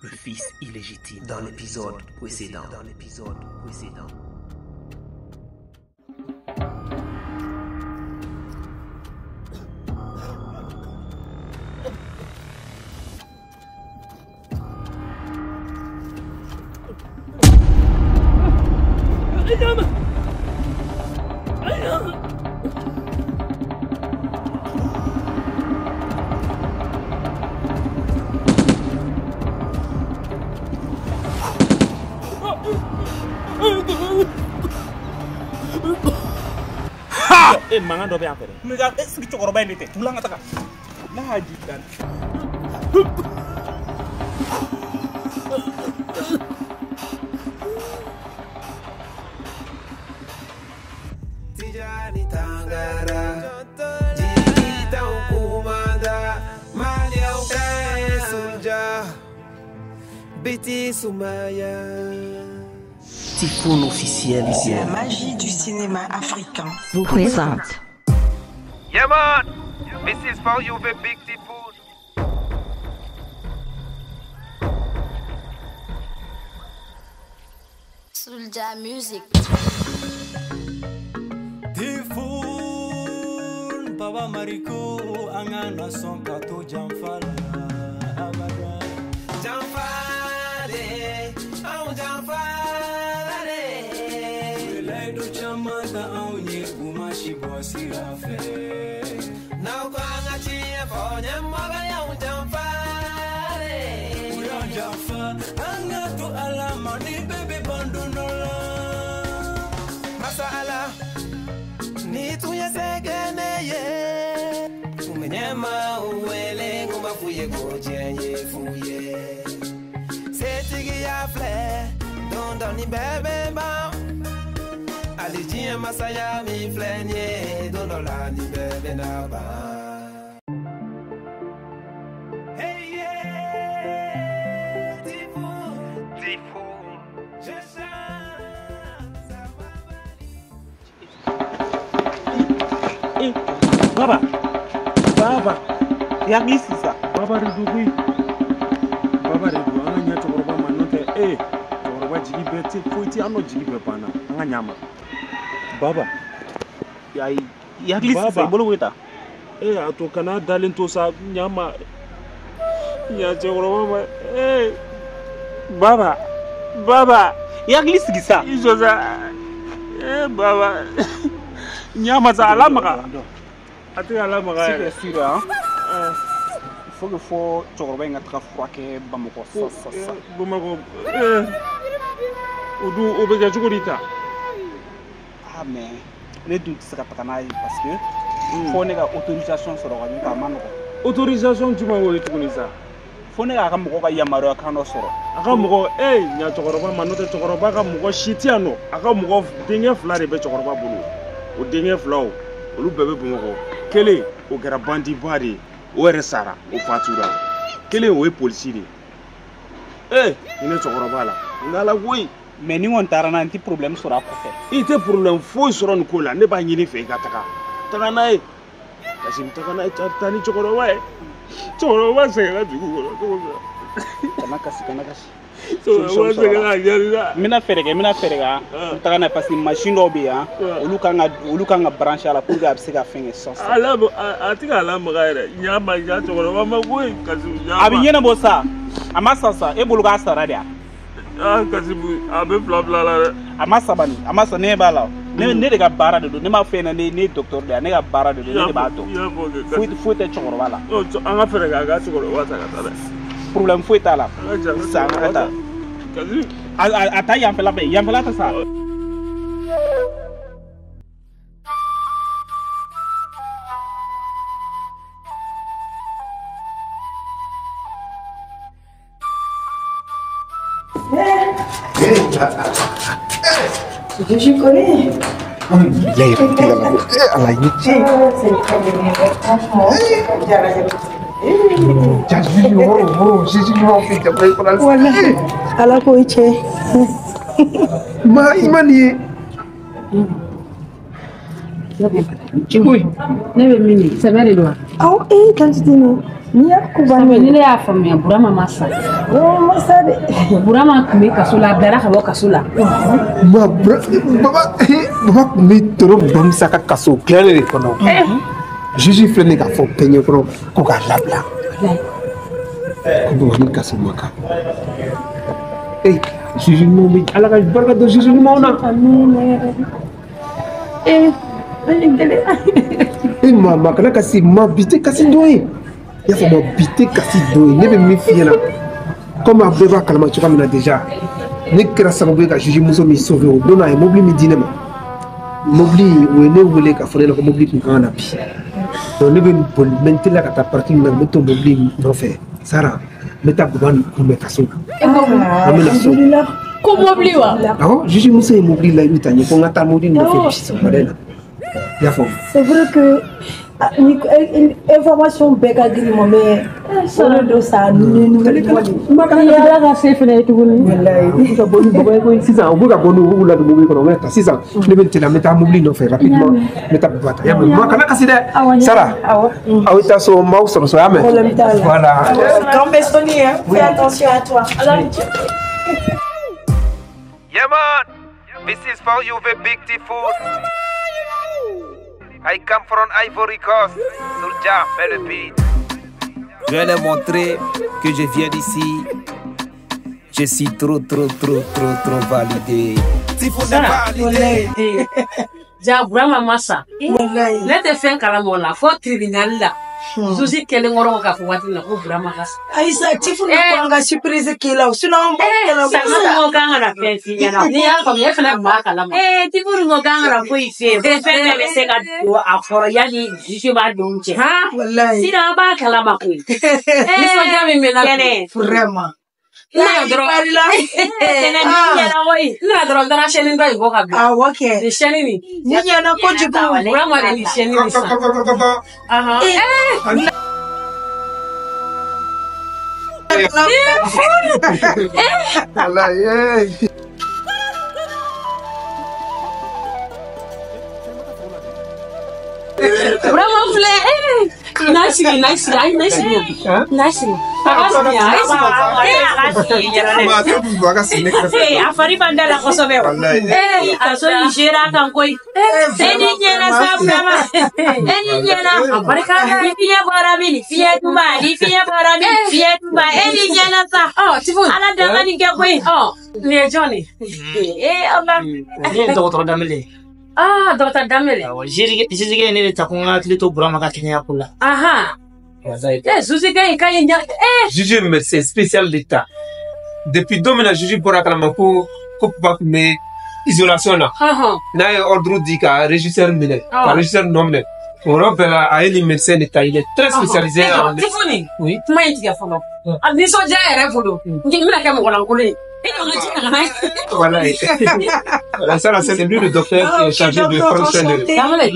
Le fils illégitime. Dans l'épisode précédent. Dans l'épisode précédent. Mangan dɔ bɛ yan fɛ dɛ. Mais est-ce que cɛkɔrɔba in de tɛ? Tula an ka taga. N'a y'a ji dan. Tijani Tangara, Jigita Kumada, Maliaw Soulja, Biti Soumaya. Typhoon officiel. La magie du cinéma africain vous présente. Yeah man, this is for you the big Typhoon. Soulja Music. Typhoon, Baba Mariko, angana son kato janfala abada. Janfale, oh janfale. Masala ni tuyesegeneye umenyema uwele ngumafuye gojenye fuye setigi ya fle dondoni bebe ba alijia masaya mi flenye dondola ni bebe na ba. Hey yeah, Typhoon, Typhoon, je chante, ça va aller. Baba, Baba, ya mi sisan. Baba de don koyi. Baba de don, an ka ɲɛ cɛkɔrɔba ma n'o tɛ cɛkɔrɔba jigi bɛɛ tɛ foyi tɛ an n'o jigi bɛɛ banna, an ka ɲ'a ma. Baba. Ayi, i hakili sisan i bolo ko ta. A to kana dalen to sa ɲa ma. Ɲa cɛkɔrɔba ma. Baba, Baba. I hakili sigi sa. I jɔ sa. Baba. Ɲa ma sa, a lamaga. A tɛ ka lamaga yɛrɛ. C'est sûr hein. Il faut que fo cɛkɔrɔba in ka taga furakɛ Bamakɔ sa sa sa. Bamakɔ. O dun o bɛ kɛ cogo di ta? Ah mais ne dun tɛ se ka taga n'a ye parce que fo ne ka autorisation sɔrɔ ka ɲɛ a ma nɔgɔn. Autorisation jumɛn y'o ye tuguni sa? Fo ne k'a ka mɔgɔ ka yamaruya kan dɔ sɔrɔ. A ka mɔgɔ ɲa cɛkɔrɔba ma n'o tɛ cɛkɔrɔba ka mɔgɔ si tɛ yan nɔ. A ka mɔgɔ denkɛ fila de bɛ cɛkɔrɔba bolo. O denkɛ filaw olu bɛɛ bɛ Bamakɔ. Kelen o kɛra bandiba de ye, o yɛrɛ sara, o fatura. Kelen o ye polisi de ye. Hinɛ cɛkɔrɔba la, n'Ala koyi. Mais ni kɔni taara n'a ye n tɛ problème sɔrɔ a kɔfɛ. I tɛ problème foyi sɔrɔ nin ko la, ne b'a ɲini fɛ i ka taga. Taga n'a ye. Kassim taga n'a ye, taa ni cɛkɔrɔba ye. Cɛkɔrɔba sɛgɛnna dugu kɔnɔ cogo min na. Kana kasi, kana kasi. Cɛkɔrɔba sɛgɛnna a ɲani la. N bɛna fɛɛrɛ kɛ, n bɛna fɛɛrɛ kɛ. N taga n'a ye parce que machine dɔw bɛ yan, olu kan ka brancher a la pour que a bɛ se ka fɛn kɛ sisan sisan. A tɛ k'a lamaga yɛrɛ. Ɲa ma ɲa cɛkɔrɔba ma koyi Kassim ɲa ma. A bɛ ɲɛnabɔ sa. A ma sa sa, e bolo k'a sara de wa? Ah Kassim a bɛ fila fila la dɛ. A ma sabali, a ma sa, ne b'a la. Ne de ka baara de don, ne m'a fɔ e ɲɛna ne ye docteur de ye, ne ka baara de don, ne de b'a dɔn. Foyi tɛ cɛkɔrɔba la. An ka fɛɛrɛ kɛ a ka cɛkɔrɔba ta ka taa dɛ. Problème foyi t'a la. Sisan an ka taa. A ta yanfɛla fɛ, yanfɛla tɛ sa. Je connais. Ala ko i cɛ. Ma i ma nin ye. Ne bɛ min ye sɛbɛ de don wa? Awɔ ee quantité nin. Ni y'a ko bannen. Ni ne y'a faamuya Burama ma sa. Burama ma sa dɛ. Burama tun bɛ kaso la, a bilara ka bɔ kaso la. Ma baba baba tun bɛ toro Bamusa ka kaso dilannen de kɔnɔ. Juge filɛ nin ye k'a fɔ bɛɛ ɲɛkɔrɔ ko k'a labila. Ko baba ni kaso ma kan. Ee juge ɲumanw bɛ Ala ka barika don juge ɲumanw na. Ee an ye gɛlɛya. E ma kana kasi, ma bi tɛ kasi don ye. I y'a faamu, bi tɛ kasi don ye. Ne bɛ min f'i ɲɛna, komi a bɛɛ b'a kalama cogoya min na déjà, ne kɛra sababu ye ka juge muso min sauver o don, a ye mobili min di ne ma, mobili o ye ne wele k'a fɔ ne ɲɛna ko mobili tun kan ka na bi. Donc ne bɛ boli, n bɛ n teliya ka taa parking na, n bɛ to mobili nɔfɛ. Sara, n bɛ taa Baba kunbɛn kaso la. An bɛ na so. Ko mobili wa? Awɔ, juge muso ye mobili layidu ta n ye ko n ka taa mobili nɔfɛ bi sɔgɔmada in na. I y'a faamu? C'est vrai que ni information bɛɛ ka girin ma, mais o de don sa ni nouvelle ɲuman de. Ni Ala ka se fɛnɛ ye tuguni. Walayi, u bɛ ka bɔ ni baba ye koyi sisan, u bɛ ka bɔ n'u b'u ladon mobili kɔnɔ, u bɛ taa sisan. Ne bɛ n teliya, n bɛ taa mobili nɔfɛ rapidement, n bɛ taa Baba ta. I y'a mɛn? Ma kana kasi dɛ. Sara, aw bɛ taa so, n b'aw sɔrɔ so, y'a mɛn? Problème t'a la. Voilà. Quand bɛ sonner, hein, fais attention à toi. Yeah man, this is for you the big Tifoon. I come from Ivory Coast. Soulja fait le beat. Je vais leur montrer que je viens d'ici. Je suis trop, trop, trop, trop, trop validé. Sara, ja Burama ma sa. Ne tɛ fɛn kalama o la fo tribunal la. Zuzi kɛlen kɔrɔ k'a fɔ waati min na ko Burama ka sa. Ayisa, Tifu ne ko an ka surprise k'i la o, sinon an b'o kɛlɛ. Sama ko k'an kana fɛn f'i ɲɛna. N'i y'a faamuya, e fana tun b'a kalama. Tifu ko k'an kana foyi f'i ye. Fɛn bɛɛ bɛ se ka don a kɔrɔ yanni juge b'a don cɛ. Walayi. Sinon an b'a kalama koyi. Nisɔndiya min bɛ n na bi. Kɛnɛ. Vraiment. N nana dɔrɔn. Kɛnɛ ni ɲɛna koyi. N nana dɔrɔn n taara chaîne dɔ in bɔ ka bila. Awɔ kɛ. Nin chaîne nin. Ni ɲɛna kojugu. Burama de nin chaîne nin san. Ahan. Walayi. Burama filɛ. N'a sigi, n'a sigi, ayi n'a sigi. N'a sigi. A ka sigi, a ye sigi. A ka sigi ne kɛrɛfɛ. A fari b'an da la kosɛbɛ o. Walayi. Kaso in sera a kan koyi. E ni ɲɛna sa Burama. E ni ɲɛna. A barika. Ni fiɲɛ bɔra min, fiɲɛ duman, ni fiɲɛ bɔra min, fiɲɛ duman. E ni ɲɛna sa. Tifu. Ala dama nin kɛ koyi. Nin ye jɔn ye? Ala. Ne ye dɔgɔtɔrɔ Danbele ye. Ah, dɔgɔtɔrɔ Danbele. Awɔ, juge ye ne de ta ko n ka hakili to Burama ka kɛnɛya ko la. Ahan. Zuzi ka ɲi ka ɲi ɲa. Juge médecin spécial d'État. Depuis don min na juge bɔra kalama ko papa tun bɛ isolation na. N'a ye ordre di ka régisseur minɛ, ka régisseur nɔ minɛ. O yɔrɔ bɛɛ la, a ye nin médecin de ta, il est très spécialisé en. Tifuni. Oui. Kuma in tigɛ fɔlɔ. A nisɔndiya yɛrɛ bolo. N bɛna kɛ mɔgɔ lankolon ye. Voilà. Voilà, ça, c'est lui le docteur qui est chargé de prendre soin de lui.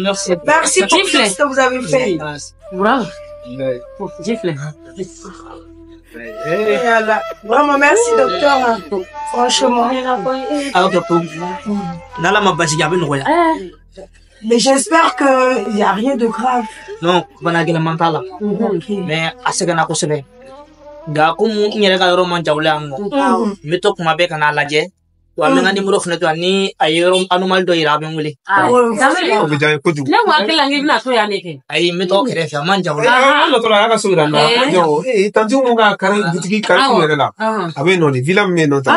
Merci. Merci pour tout ce que vous avez fait. Bravo. Gifle. Voilà. Vraiment, merci docteur. Franchement. Ah, ok, n'Ala ma basi kɛ, a bɛ nɔgɔya. Mais j'espère qu'il n'y a rien de grave. Non, bana gɛlɛman t'a la. Mais a sɛgɛnna kosɛbɛ. Nka komi n yɛrɛ ka yɔrɔ man jan o la yan nɔ, n bɛ to kuma bɛɛ ka n'a lajɛ. Wa n bɛ n ka nimoro fana to yan, ni a ye yɔrɔ anomalie dɔ yira, a bɛ n wele. O bɛ diya n ye kojugu. Ne ko hakili la k'i bɛna to yan de kɛ. Ayi, n bɛ to kɛrɛfɛ, a man jan o la. An natɔ la, a y'a ka so yira n na. A man jan o. Ee, tanti mun ka kari butigi kari kun yɛrɛ la. A bɛ yen nɔ de, villa min bɛ yen nɔ tan.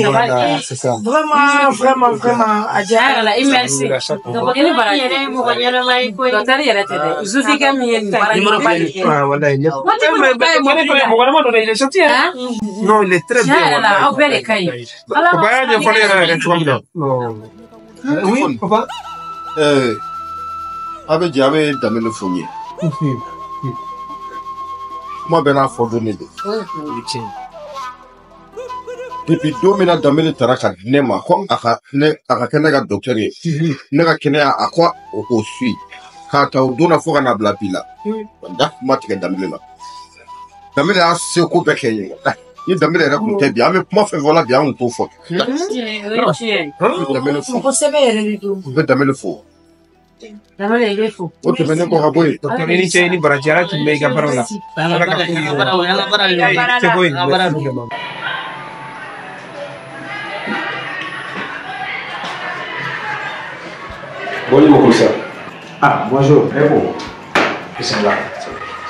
Voilà, c'est ça. Vraiment, vraiment, vraiment. A diyara. La, i merci. Dɔgɔtɔrɔ yɛrɛ ye mɔgɔ ɲɛnama ye koyi. Dɔgɔtɔrɔ yɛrɛ tɛ dɛ. Zuzi min ye nin baara in Numéro filɛ nin ye. Ah, voilà, il est. Mais mɔgɔ ɲɛnama don dɛ, il est gentil, hein. Non, il est très bien. Tiɲɛ yɛrɛ la, aw bɛɛ de ka ɲi. Ala Papa y'a ɲɛfɔ ne yɛrɛ yɛrɛ cogoya min na. Non. Oui, papa. A bɛ jɛ, a bɛ Danbele fo n ye. Kuma bɛɛ n'a fɔ don de don. Depuis don min na Danbele taara ka di ne ma ko a ka ne a ka kɛ ne ka docteur ye, ne ka kɛnɛya a ko o k'o suit k'a ta o don na fo ka n'a bila bi la. Da kuma tigɛ Danbele la. Danbele y'a seko bɛɛ kɛ n ye. Ni Danbele yɛrɛ tun tɛ bi, an bɛ kuma fɛn fɛn la bi, an tun t'o fɔ. O ye tiɲɛ ye. N bɛ Danbele fo. Mɔgɔ sɛbɛ yɛrɛ de don. N bɛ Danbele fo. Danbele i bɛ fo. O tɛmɛnen kɔ ka bɔ yen. Docteur i ni ce i ni baraji Ala k'i mɛn i ka baaraw la. Ala ka ko yiriwa. Seko ye nin bɛɛ. Bonjour, mon commissaire. Ah, bonjour. Eh bon. Bismillah.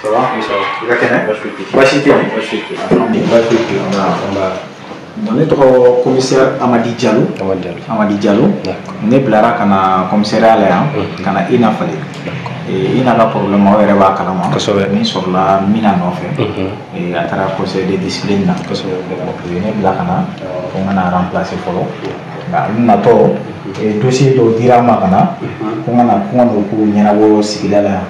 Ça va? Oui, ça va. I ka kɛnɛ? Baasi tɛ yen. Baasi tɛ yen. Alhamdulillah. Baasi tɛ yen. Bon, ne tɔgɔ commissaire Amadi Diallo. Amadi Diallo. Amadi Diallo. Ne bilara ka na commissariat la yan. Ka na Ina falen. Ina ka problème aw yɛrɛ b'a kalama. Kosɛbɛ. Min sɔrɔla Mina nɔfɛ. A taara conseil de discipline na. Kosɛbɛ. U ye ne bila ka na ko n ka na remplacer fɔlɔ. Nka n natɔ dossier dɔw dira n ma ka na ko n ka na ko n ka n'o kow ɲɛnabɔ sigida la yan.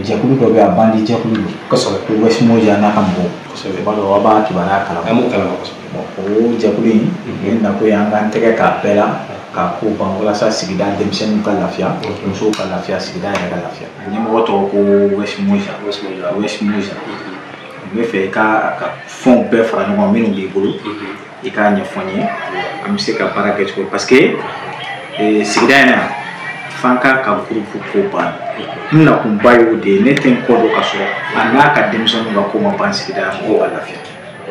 Jɛkulu dɔ bɛ yan bandi jɛkulu don. Kosɛbɛ. Ko West Moja n'a ka mɔgɔw. Kosɛbɛ. I b'a dɔn aw b'a kibaruya kalama. An b'o kalama kosɛbɛ. O jɛkulu in ne nako ye an k'an tɛgɛ k'a bɛɛ la k'a ko ban walasa sigida denmisɛnninw ka lafiya, musow ka lafiya, sigida yɛrɛ ka lafiya. Ɲɛmɔgɔ tɔgɔ ko West Moja. West Moja. West Moja. N bɛ fɛ i ka a ka fɛnw bɛɛ fara ɲɔgɔn kan minnu b'i bolo. I k'a ɲɛfɔ n ye an bɛ se ka baara kɛ cogo parce que sigida in na f'an k'a ka groupe ko ban. N nakunba y'o de ye, ne tɛ n kɔ don ka sɔrɔ a n'a ka denmisɛnninw ka ko ma ban sigida mɔgɔw ka lafiya.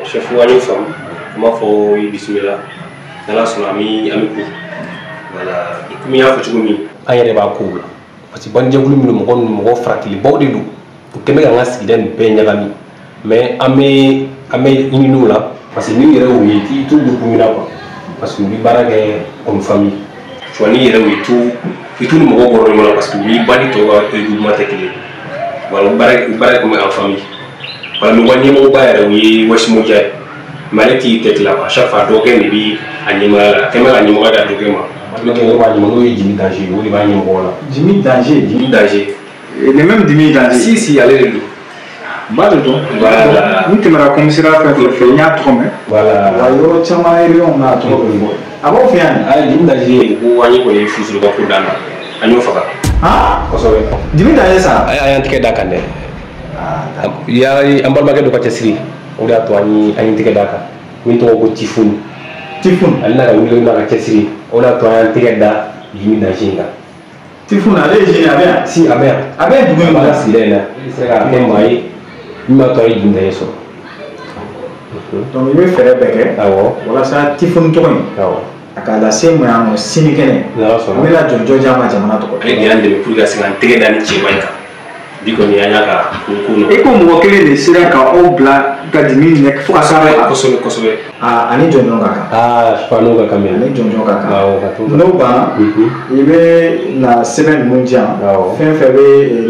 Chef, an y'o faamu. An b'a fɔ i bisimila. N'Ala sɔnna an bɛ ko. Voilà, komi i y'a fɔ cogo min, an yɛrɛ b'a kow la. Parce que bandijɛkulu min don, mɔgɔ ninnu mɔgɔ faratilibaw de don. U kɛn bɛ k'an ka sigida nin bɛɛ ɲagami. Mais an bɛ ɲininiw la. Parce que n'i yɛrɛ y'o ye, i t'u groupe min na quoi. Parce que u bɛ baara kɛ comme famille. Tu vois, n'i yɛrɛ y'o ye, i t'u ni mɔgɔw bɔra ɲɔgɔn na parce que u ni bandi tɔw ka regroupement tɛ kelen ye. Voilà, u baara kɛ comme en famille. Voilà, mais u ka ɲɛmɔgɔba yɛrɛ o ye West Moja ye. Mais ale t'i tête la quoi. À chaque fois dɔgɔkɛ de bɛ a ɲɛmɔgɔya la. A kɛn bɛ ka ɲɛmɔgɔya di a dɔgɔkɛ ma. Balimakɛ yɛrɛ b'a ɲɛmɔgɔ n'o ye Jimi Danger ye, o de b'a ɲɛmɔgɔ la. Jimi Danger. Jimi Danger. Le même Jimi Danger. Si si, ale de don. N b'a de dɔn. Voilà. N tɛmɛra commissariat fɛn fɛn fɛ n y'a tɔgɔ mɛn. Voilà. Wa yɔrɔ caman réunion na a tɔgɔ bɛ fɔ. A b'aw fɛ yan de. Ayi, Jimi Danger ko an ye kɔni fusuru ka ko d'an na. An y'o faga. Han? Kosɛbɛ. Jimi Danger sara? A y'an tɛgɛ d'a kan dɛ. An balimakɛ dɔ ka cɛsiri, o de y'a to an ye tɛgɛ d'a kan. Min tɔgɔ ko Tifun. Tifun. Ale n'a ka wuli n'a ka cɛsiri, o de y'a to an y'an tɛgɛ da Jimi Danger in kan. Tifun ale ye jeune a bɛ yan? Si, a bɛ yan. A bɛ yan dugu in kɔnɔ. A b'a ka sigida in na. I sera ka kɛ maa ye min b'a to an ye Jimi Danger sɔrɔ. Donc i bɛ fɛɛrɛ bɛɛ kɛ. Awɔ. Walasa Tifun tɔgɔ in. Awɔ. A ka lase n ma yan nɔ sini kɛnɛ. N'Ala sɔnna. N bɛna jɔnjɔn di a ma jamana tɔgɔ. Ale de y'an dɛmɛ pour que ka se k'an tɛgɛ da ni cɛba in kan. Bi kɔni an y'a ka ko nɔ. E ko mɔgɔ kelen de sera ka aw bila ka Jimi minɛ fo ka s'a ma. Kosɛbɛ kosɛbɛ. Aa ani jɔnjɔn ka kan. Aa je crois n'o ka kan mɛ. Ani jɔnjɔn ka kan. Awɔ ka t'o. N'o banna. I bɛ na sɛbɛn ninnu di yan. Awɔ. Fɛn fɛn bɛ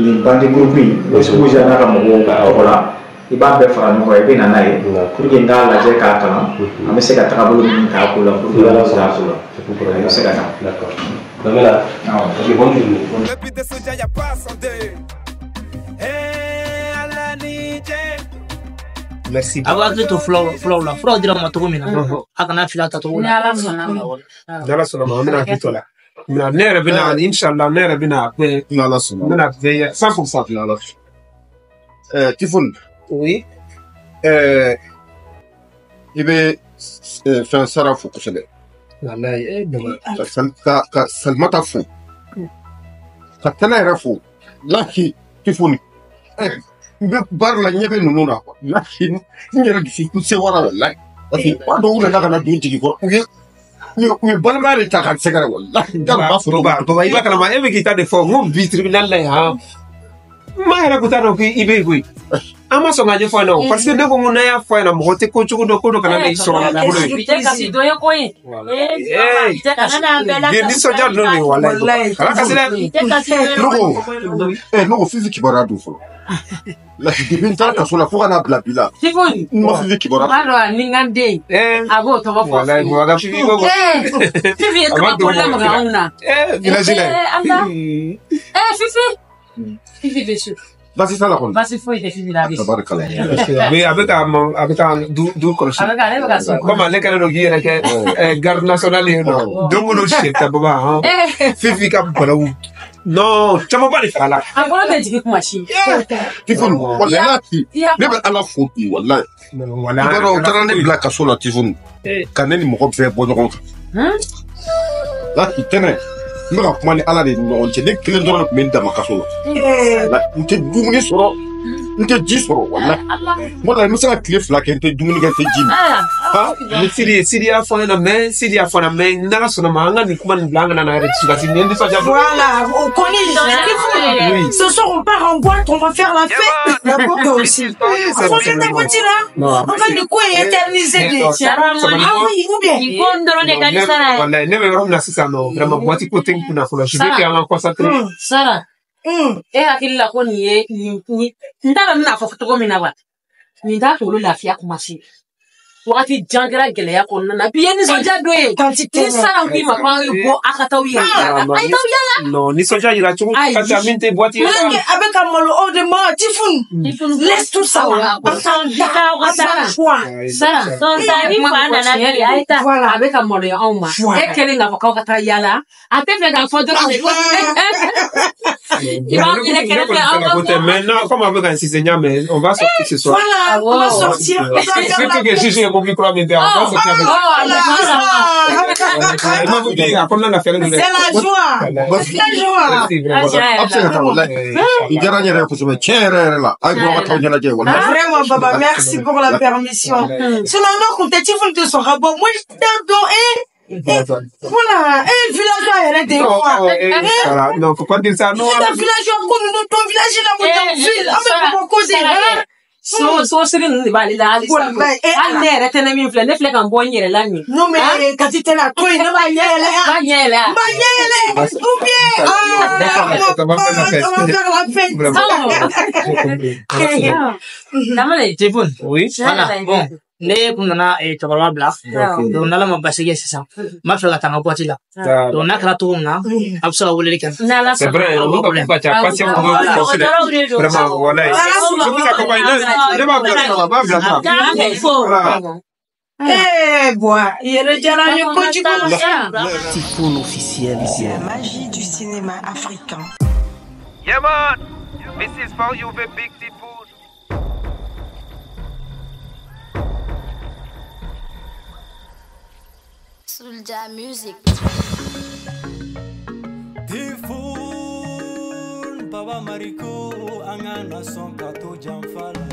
nin bandi groupe in. West Moja n'a ka mɔgɔw tɔgɔ la. I b'a bɛɛ fara ɲɔgɔn kan i bɛ na n'a ye. Pour que n k'a lajɛ k'a kalan. An bɛ se ka tagabolo min k'a ko la pour que an bɛ se k'a ko la. I bɛ se ka taa. D'accord. Damela. Awɔ. Ok, bonne journée. Merci. A b'a hakili to fulaw la, furaw dira ma cogo min na, a kana fili a tacogo la. Ni Ala sɔnna ma. Ni Ala sɔnna ma, an bɛna hakili to a la. Ne yɛrɛ bɛna, inchallah, ne yɛrɛ bɛna bɛɛ. Ni Ala sɔnna. N bɛna bɛɛ 100%. Ni Ala sɔnna. Tifun. Oui. I bɛ fɛn sara fo kosɛbɛ. Walayi, dama. Ka Salimata fo. Ka Tɛnɛ yɛrɛ fo. Laki Tifun. N bɛ baara la ɲɛ bɛ ninnu na walahi n yɛrɛ dusukun sewara walahi parce que ba dɔw nana ka na don jigi kɔrɔ u ye balimaya de ta ka sɛgɛrɛ walahi n t'a dɔn n b'a fɔ Baba, i b'a kalama e bɛ k'i ta de fɔ n ko bi tribunal la yan ma yɛrɛ kun t'a dɔn k'i bɛ yen koyi. An ma sɔn ka ɲɛfɔ a ɲɛna o parce que ne ko n ko n'an y'a fɔ a ɲɛna mɔgɔ tɛ ko cogo dɔn ko dɔ kana na i sɔrɔ a bolo ye. Bi tɛ kasi dɔ ye koyi. Ee, bi nisɔndiya ninnu de ye walayi. Kana kasi dɛ. Bi tɛ kasi dɔ ye koyi. Ne ko Fifi kibaruya dun fɔlɔ. Depuis n taara kaso la fo ka n'a bila bi la. Tifun. N ma Fifi kibaruya. N b'a dɔn a ni n ka den. A b'o tɔgɔ fɔ. Walayi, mɔgɔ ka Fifi ko. Fifi ye kabako lamaga anw na. Village la. Ala. Fifi. Fifi bɛ so. Baasi t'a la kɔni. Baasi foyi tɛ Fifi la a bɛ so. Tabarikala. A bɛ ka du kɔlɔsi. A bɛ ka ale bɛ ka so. Komi ale kɛlen don k'i yɛrɛ kɛ garde nationale ye nɔ. Don o don sɛ ta baba hɔn. Fifi ka balawu. Non, camanba de fara la. A kɔnɔ tɛ jigin kuma si. Tifun, walahi ne bɛ Ala fo bi walahi. I b'a dɔn u taara ne bila kaso la Tifun. Ka ne ni mɔgɔ bɛɛ bɔ ɲɔgɔn kan. Lahi Tɛnɛ. N bɛ ka kuma ni Ala de ni ɲɔgɔn cɛ, ne kelen dɔrɔn de tun bɛ n dama kaso la. N tɛ dumuni sɔrɔ, n tɛ ji sɔrɔ, walahi. N ko la n bɛ se ka tile 2 kɛ n tɛ dumuni kɛ, n tɛ ji min. Ni Sidi y'a fɔ ne ɲɛna, mais Sidi y'a fɔ ne ɲɛna, mais n'Ala sɔnna ma, an ka nin kuma nin bila an kana na yɛrɛ dusukasi nin ye nisɔndiya. Voilà, on connaît. Ce soir, on part en boîte, on va faire la fête. D'abord, aussi. Franchement, t'as compris là? On va du coup éterniser des. Ah oui, ou bien. Voilà, ne bɛ yɔrɔ min na sisan nɔ, vraiment boîte ko tɛ n kunna fɔlɔ. Je veux qu'an ka concentrer. Sara, e hakili la ko nin ye nin n t'a dɔn n bɛna fɔ cogo min na wa? Nin t'a kunkolo lafiya kuma se. Wagati jan kɛra gɛlɛya kɔnɔna na, bi ye nisɔndiya dɔ ye. Ni Sara k'i ma ko an ye bɔ a ka t'aw yɛrɛ yala, a ye t'aw yala. Non, nisɔndiya yira cogo ka ca min tɛ boîte ye. A bɛ ka malo o de ma, Tifun. Laisse tout ça là. Sara, ni fa nana bi a ye taa. A bɛ ka maloya anw ma. E kɛlen k'a fɔ k'aw ka taa yala, a tɛ fɛ k'a fɔ dɔrɔn de ko. I b'aw yɛrɛ kɛrɛfɛ aw ka bɔ. Maintenant, comme avec un ciseigna, mais on va sortir ce soir. Voilà, on va sortir. Surtout que si j'ai compris quoi, mais on va sortir avec. C'est la joie. C'est la joie. A bɛ se ka taa, walahi. I diyara n yɛrɛ ye kosɛbɛ, tiɲɛ yɛrɛ yɛrɛ la. A ye bɔ aw ka t'aw ɲɛnajɛ, walahi. Vraiment, Baba, merci pour la permission. Sinon, non, quand Tifun te sera bon, moi, je t'adore. Voilà, et villageois, elle est des rois. Non, faut pas dire ça, non. C'est un villageois, comme nous, ton village, il a monté en ville. Ah, mais pourquoi causer, hein? So siri ninnu de b'ale la hali sisan. Hali ne yɛrɛ tɛ ne min filɛ, ne filɛ ka n bɔ n yɛrɛ la nin. Non mais Kati tɛ na to yen, ne b'a ɲɛ yɛlɛ. B'a ɲɛ yɛlɛ. N b'a ɲɛ yɛlɛ. Ou bien, ah, on va faire la fête. Damane. Tifun. Oui. Voilà, bon. Ne kun nana cɛkɔrɔba bila, donc n'Ala ma basi kɛ sisan, n b'a fɛ ka taa n ka boîte la. Donc n'a kɛra cogo min na, a bɛ se ka weleli kɛ. C'est vrai, olu ka kuma ka ca, patient ko kosɛbɛ. Vraiment, walayi. Je vous accompagne. Ne b'a bila sira, b'a bila sira. Eh, boy, yɛrɛ diyara n ye kojugu. Tifoun officiel. C'est la magie du cinéma africain. Yeah man, this is for you, the big Tifoun. Soulja Music. Tifoun, Baba Mariko, an ka na sɔn ka to janfa la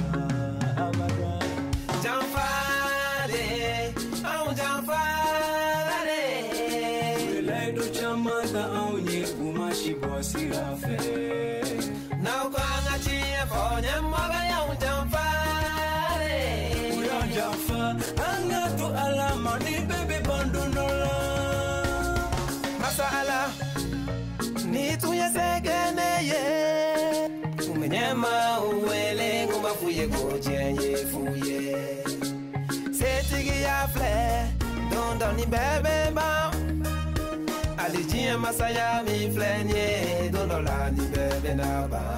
abada. Janfa de, anw janfa la de. U ye layidu caman ta anw ye, u ma si bɔ sira fɛ. N'aw ko an ka tiɲɛ fɔ, ɲɛmɔgɔ y'anw janfa de. U y'an janfa, an ka to Ala ma ni bɛɛ bɛ ban don dɔ la. Masa Ala, ni tun ye se kɛ ne ye, kun bɛ ɲɛma wele, kun b'a f'u ye ko diɲɛ ye fu ye. Setigiya filɛ, don dɔ ni bɛɛ bɛ ban. Hali diɲɛ masaya min filɛ nin ye, don dɔ la ni bɛɛ bɛna ban.